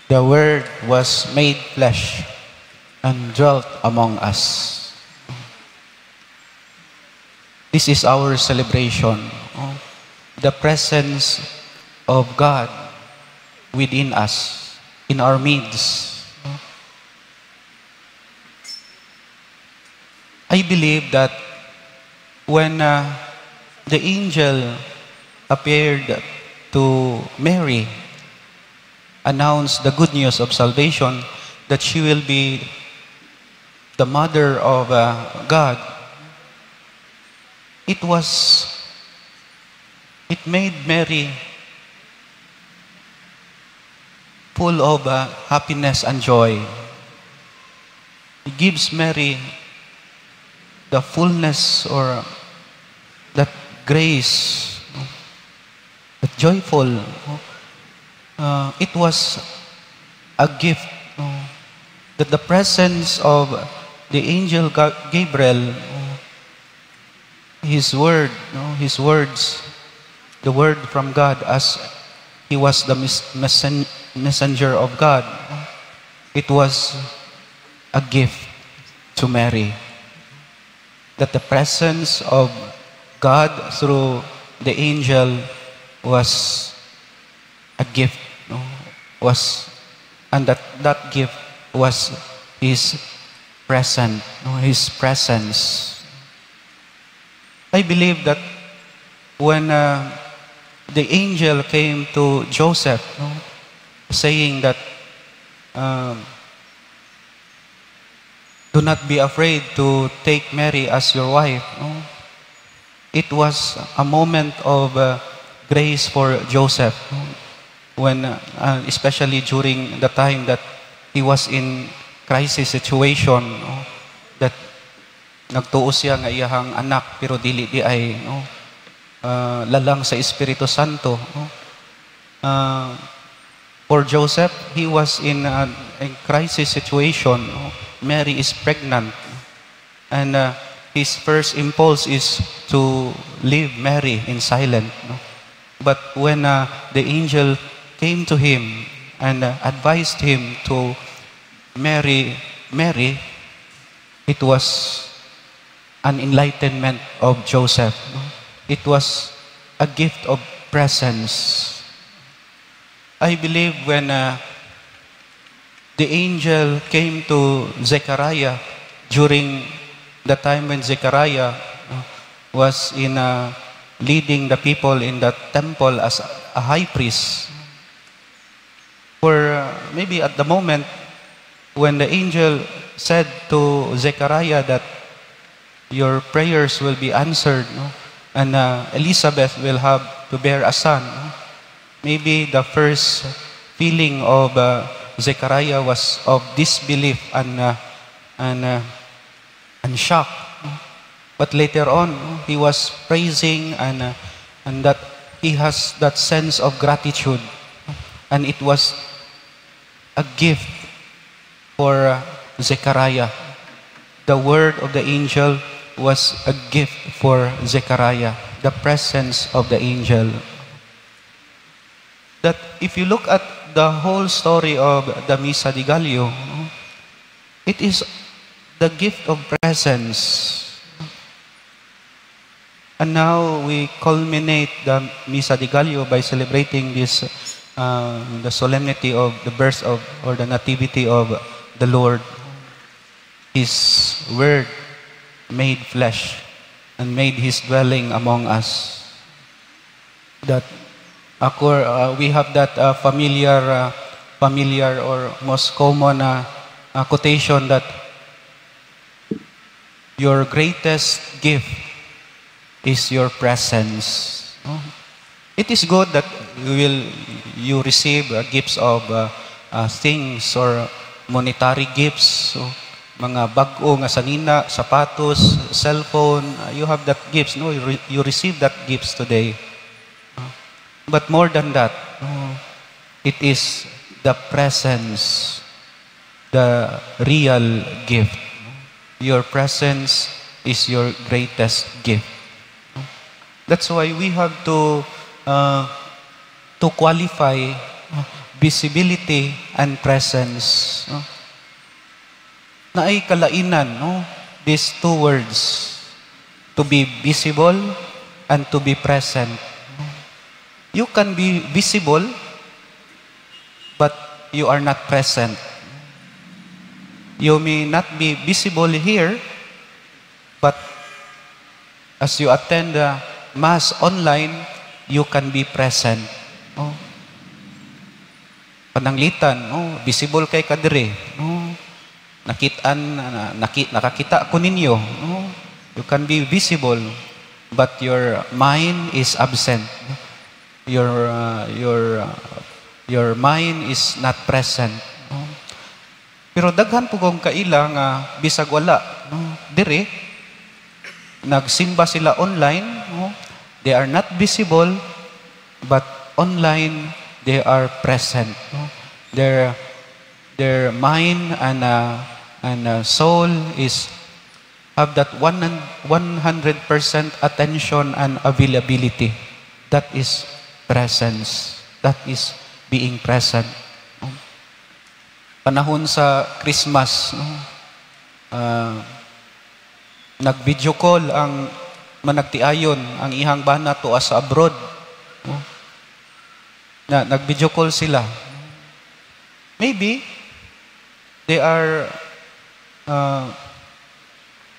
The Word was made flesh and dwelt among us. This is our celebration, oh, the presence of God within us, in our midst. I believe that when the angel appeared to Mary, announced the good news of salvation, that she will be the mother of God, it made Mary full of happiness and joy. It gives Mary the fullness or that grace, that joyful. It was a gift that the presence of the angel Gabriel, his word, his words, the word from God as he was the messenger of God, it was a gift to Mary. That the presence of God through the angel was a gift, no? Was, and that gift was his present, no? His presence. I believe that when the angel came to Joseph, no, saying that do not be afraid to take Mary as your wife, no? It was a moment of grace for Joseph, no? When, especially during the time that he was in crisis situation, no? That nagtuo siya nga iyahang anak pero dili diay, no? Lalang sa Espiritu Santo, no? For Joseph, he was in a crisis situation, no? Mary is pregnant. And his first impulse is to leave Mary in silence, no? But when the angel came to him and advised him to marry Mary, it was an enlightenment of Joseph, no? It was a gift of presence. I believe when the angel came to Zechariah during the time when Zechariah was in leading the people in the temple as a high priest. For maybe at the moment when the angel said to Zechariah that your prayers will be answered, no? And Elizabeth will have to bear a son, no? Maybe the first feeling of Zechariah was of disbelief and shock, no? But later on, no, he was praising and that he has that sense of gratitude, and it was a gift for Zechariah. The word of the angel was a gift for Zechariah, the presence of the angel. That if you look at the whole story of the Misa de Gallo, it is the gift of presence. And now we culminate the Misa de Gallo by celebrating this, the solemnity of the birth of, or the nativity of the Lord. His Word made flesh and made His dwelling among us. That we have that familiar or most common quotation that your greatest gift is your presence. No? It is good that you receive gifts of things or monetary gifts, so, mga bag-o nga sanina, sapatos, cellphone, you have that gifts, no? You receive that gifts today. But more than that, no, it is the presence, the real gift. Your presence is your greatest gift. That's why we have to qualify Visibility and presence, no? Naay kalainan, no? These two words, to be visible and to be present. You can be visible, but you are not present. You may not be visible here, but as you attend the Mass online, you can be present. Oh. Pananglitan, oh, visible kay ka diri. Oh. Nakitaan, nakakita ko ninyo. Oh. You can be visible, but your mind is absent. Your mind is not present. No? Pero daghan pud kong kaila nga bisag wala, no? Dire nagsimba sila online, no? They are not visible, but online they are present. No? Their mind and soul is have that 100% attention and availability. That is presence. That is being present. No? Panahon sa Christmas, no? Nag-video call ang managtiayon, ang iyang bana tuwa sa abroad. No? Na, nag-video call sila. Maybe they are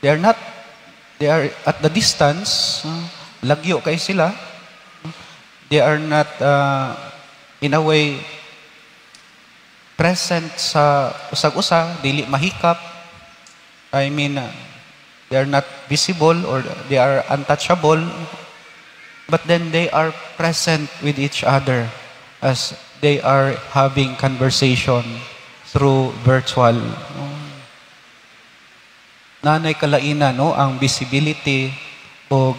not, they are at the distance, lagyo kay sila. They are not in a way present sa usag-usa, dili mahikap. I mean, they are not visible or they are untouchable, but then they are present with each other as they are having conversation through virtual. Naa nay kalaina, no, ang visibility o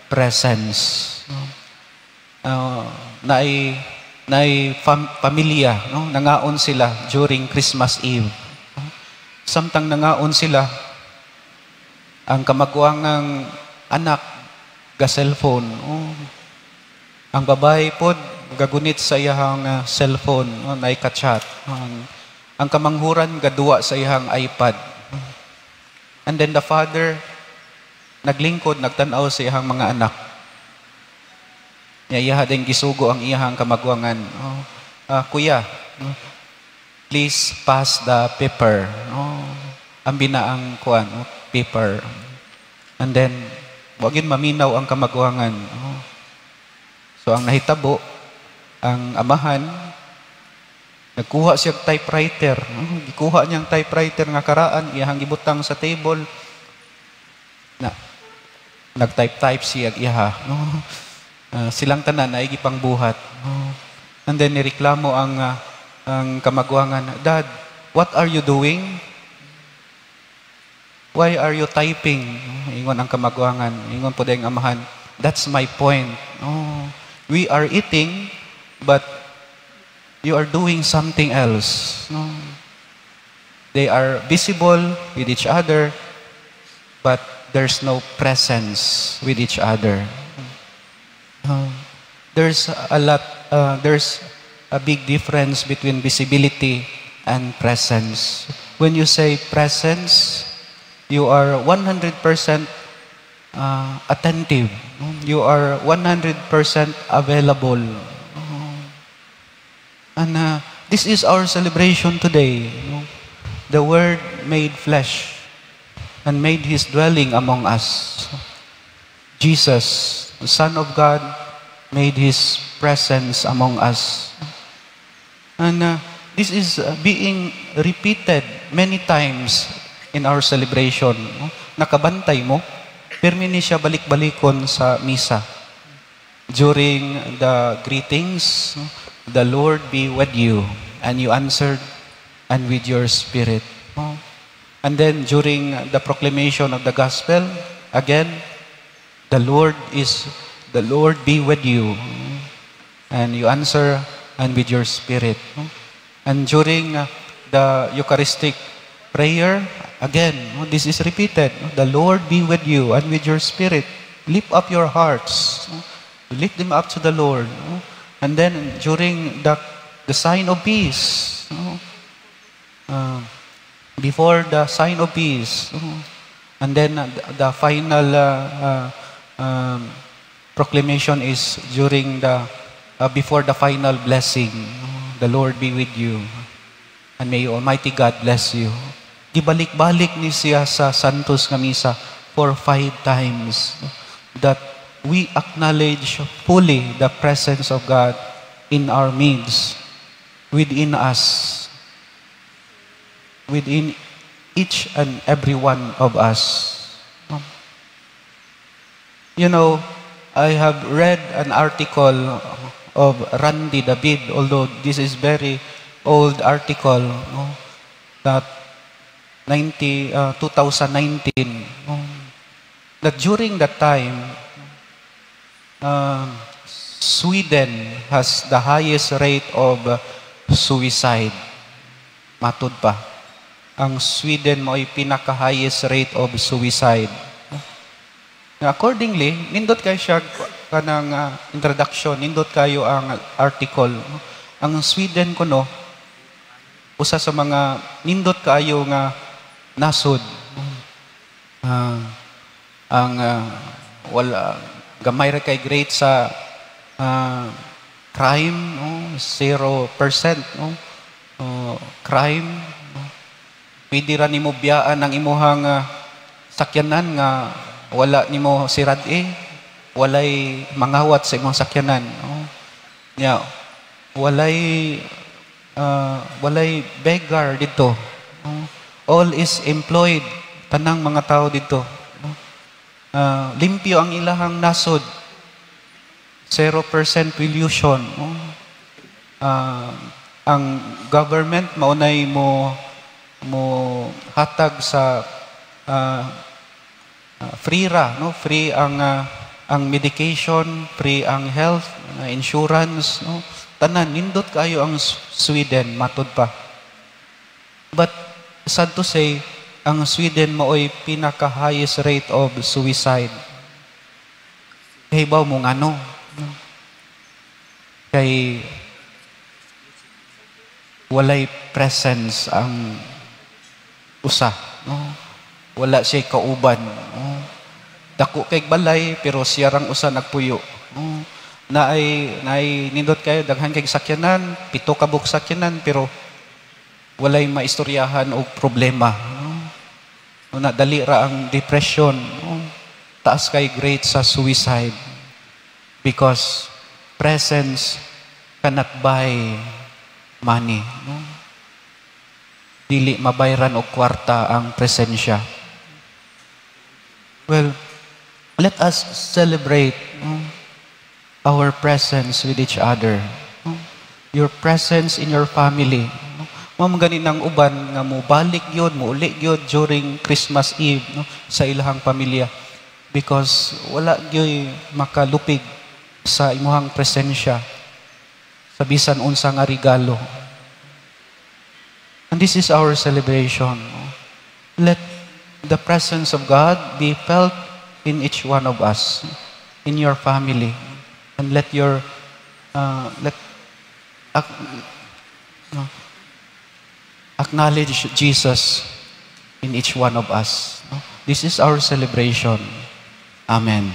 presence. No? Naay pamilya, no, nangaon sila during Christmas Eve. Samtang nangaon sila, ang kamaguangang anak ga cellphone. Oh. Ang babae pod gagunit sa iyang cellphone, oh, naay ka-chat. Ang kamanghuran gaduwa sa iyang iPad. And then the father naglingkod, nagtan-aw sa iyang mga anak. Nya iyaha din gisugo ang iyang kamaguangan. "Oh, kuya, please pass the pepper." Oh, ambi na ang kuan, oh, pepper. And then wa gyud maminaw ang kamaguangan. Oh. So ang nahitabo, ang amahan nagkuha siya og typewriter. Oh, gikuha niyang typewriter nga karaan, iyahang gibutang sa table. Na nag-type-type siya iyaha. No? Silang tanan ay gipangbuhat. Oh. And then nireklamo ang kamaguangan, "Dad, what are you doing? Why are you typing?" Ingon ang kamaguangan. Ingon pud ang amahan, "That's my point. Oh, we are eating, but you are doing something else." No? They are visible with each other, but there's no presence with each other. There's a lot, there's a big difference between visibility and presence. When you say presence, you are 100% attentive. You are 100% available. And this is our celebration today. The Word made flesh and made His dwelling among us. Jesus, the Son of God, made His presence among us. And this is being repeated many times in our celebration. No? Nakabantay mo, pirmi ni siya balik-balikon sa misa. During the greetings, no, "The Lord be with you." And you answered, "And with your spirit." No? And then during the proclamation of the gospel, again, "The Lord be with you." And you answer, "And with your spirit." No? And during the Eucharistic prayer, again, no, this is repeated. No? "The Lord be with you and with your spirit." Lift up your hearts. No? Lift them up to the Lord. No? And then during the the sign of peace. No? Before the sign of peace. No? And then the final proclamation is during the before the final blessing. "The Lord be with you. And may Almighty God bless you." Gibalik-balik ni siya sa Santos nga Misa for five times that we acknowledge fully the presence of God in our midst, within us, within each and every one of us. I have read an article of Randy David, although this is very old article, no, that 2019, no, that during that time, Sweden has the highest rate of suicide. Matud pa. Ang Sweden mao'y pinaka-highest rate of suicide. Accordingly, nindot kay siya kanang introduction, nindot kayo ang article. Ang Sweden kuno usa sa mga nindot kaayo nga nasod. Ang wala gamay ra kay rate sa crime, no? 0%, no? Crime, no? Pwede ra nimo biyaan ang imuhang sakyanan nga wala nimo sirad eh, walay mangawat sa imong sakyanan, no? Nya walay beggar dito, no? All is employed, tanang mga tao dito, no? Limpyo ang ilahang nasod, 0% pollution, no? Ang government maunay mo hatag sa free ra, no, free ang medication, free ang health insurance, no, tanan. Nindot kayo ang Sweden, matud pa. But sad to say, ang Sweden maoy pinaka highest rate of suicide. Kahibaw mo ngano, no? Kay walay presence ang usa, no? Wala siya kauban, no? Dako kay balay pero siya rang usa nagpuyo, no? Naay nindot kayo, daghan kay sakyanan, pito ka buok sakyanan, pero walay maistoryahan og problema, no? Na dali ra ang depression, no? Taas kay rate sa suicide because presence cannot buy money, no? Dili mabayran og kwarta ang presensya. Well, let us celebrate, no, our presence with each other, no? Your presence in your family, no? Mao man gani ng uban nga mo balik gyud, mo uli gyud during Christmas Eve, no, sa ilahang pamilya because wala gyud makalupig sa imuhang presensya sa bisan unsa nga regalo. And this is our celebration, no? Let the presence of God be felt in each one of us, in your family, and let your let no, acknowledge Jesus in each one of us, no? This is our celebration. Amen.